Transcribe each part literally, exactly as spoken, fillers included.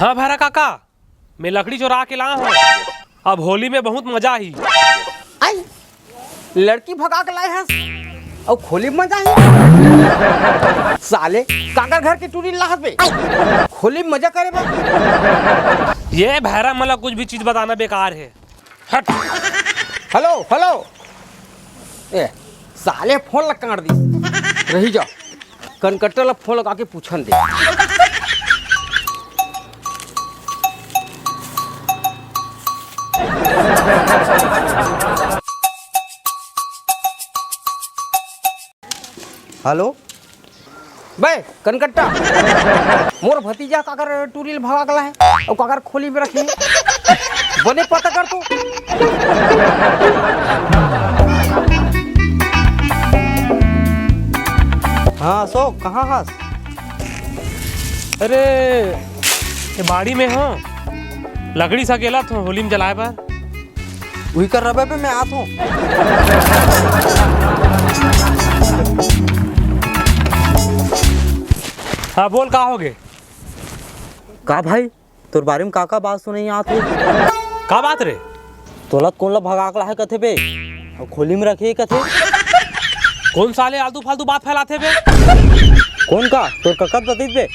हाँ भैरा काका, मैं लकड़ी चोरा के ला हूँ। अब होली में बहुत मजा ही। आई, लड़की भगा के लाए हस, अउ खोली में मजा ही। साले, काकर घर के टूरी लाहत बे? खोली में मजा करे बा। ये भैरा मला कुछ भी चीज बताना बेकार है। हट। Hello, hello. ए, साले फोन ला काट दी। रही जा। कनकट्टा ला फोन लगा के पूछन दे। हेलो। बे कनकट्टा, मोर भतीजा काकर टूरी ल भगा के लाहे अउ काकर खोली में रखे। बने पता कर तू। हाँ अशोक, कहाँ हस? अरे, ये बाड़ी में हो, लकड़ी सकेलत हो होली में जलाए बर। उही कर रबे पे मैं आत हूँ। हाँ बोल, का होगे? का भाई, तोर बारे में का का बात सुनई आत हे? का बात रे? तोला कोन ला भगा के लाहे कथे बे? अउ खोली में रखे कथे? कोन साले आलतू फालतू बात फैलाथे बे? कोन का? तोर कका त बतिस बे?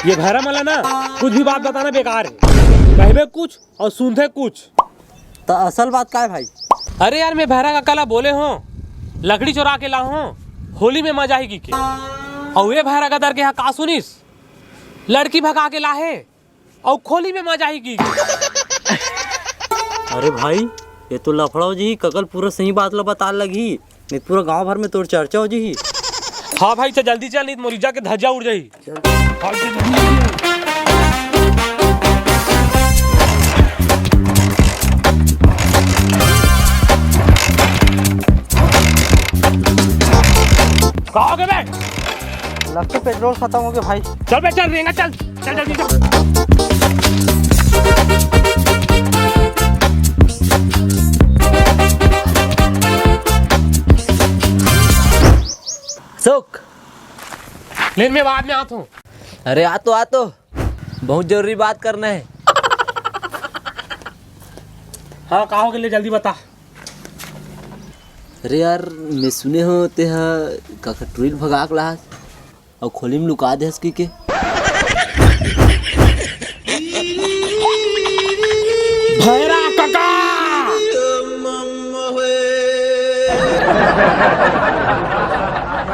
ये भैरा मन ला ना कुछ भी बात बताना बेकार हे। कहिबे कुछ अउ सुनथे कुछ। त असल बात का हे भाई? अरे यार, मैं भैरा कका ला बोले हों, लकड़ी चोरा के ला हों, होली में मजा आही कहिके। अउ ये भैरा गदर के हा का सुनिस, लड़की भगा के लाहे अउ खोली में मजा आही कहिके। अरे भाई, ये तो लफड़ा हो जही, कका ल पूरा सही बात ला बताए लगही, नहीं त पूरा गांव भर में तोर चर्चा हो जही। हाँ भाई, त जल्दी चल, नहीं त मोर इज्जत के धज्जा उड़ जाही। चल। का होगे बे? लगथे पेट्रोल खतम होगे भाई। चल बे, चल, रेंगा, चल, चल, जल्दी चल। सुख। लेन, मैं बाद में आत हूँ। अरे आ तो, आ तो, बहुत जरूरी बात करना हे। हाँ, का होगे, ले जल्दी बता। अरे यार, मैं सुने हों तेहा काकर टूरी ल भगा के लाहस अउ खोली में लुका देहस कहिके। भैरा कका!